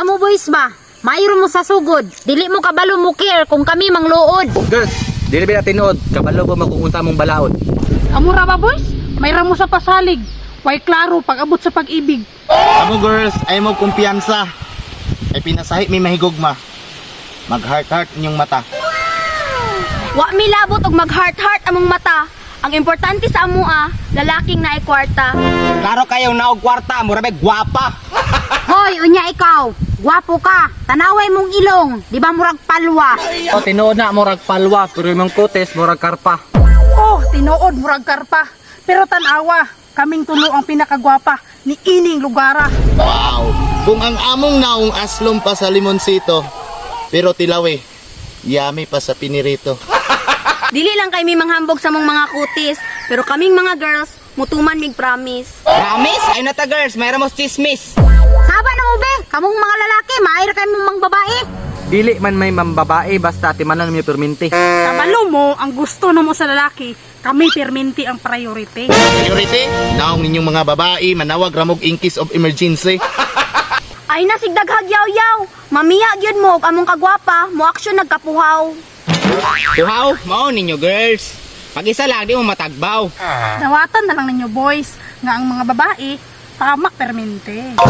Kamo boys ba? Mayro mo sa sugod. Dili mo kabalo mo care kung kami mangluod. Girls, dili ba na tinuod, kabalo ba mo kung unsa mong balaod? Amura ba, boys? May ramo sa pasalig. Way klaro pag abot sa pag-ibig. Amo girls, ay mo kumpiyansa. Ay pinasahi may mahigugma. Mag heart heart inyong mata. Wa mi labot og mag heart heart among mata. Ang importante sa amoa, lalaking naay kwarta. Klaro kayo naog kwarta, mura ba gwapa. Hoy, unya ikaw. Gwapo ka. Tanaway mong ilong. Di ba murag palwa? O tinuod na murag palwa, pero imong kutes murag karpa. Oh, tinuod murag karpa. Pero tanawa, kaming tulo ang pinakagwapa ni ining lugara. Wow! Kung ang among naong aslom pa sa limonsito, pero tilawi, yummy pa sa pinirito. Dili lang kay mi manghambog sa mong mga kutis, pero kaming mga girls, mutuman mig promise. Promise? Ay nata girls, mayroon mo chismis. Saba na mo be. Kamong mga lalaki, maayro kay mong mga babae. Dili man may mambabae basta timanan mi perminti. Kabalo mo ang gusto na mo sa lalaki, kami perminti ang priority. Priority, naong ninyong mga babae, manawag ramog in case of emergency. Ay na sigdaghag yaw-yaw. Mamiya gyud mo og among kagwapa, mo aksyon nagkapuhaw. Tuhaw, mao ninyo girls. Pag isa lang, di mo matagbaw. Dawatan na lang ninyo, boys, nga ang mga babae, tama perminti.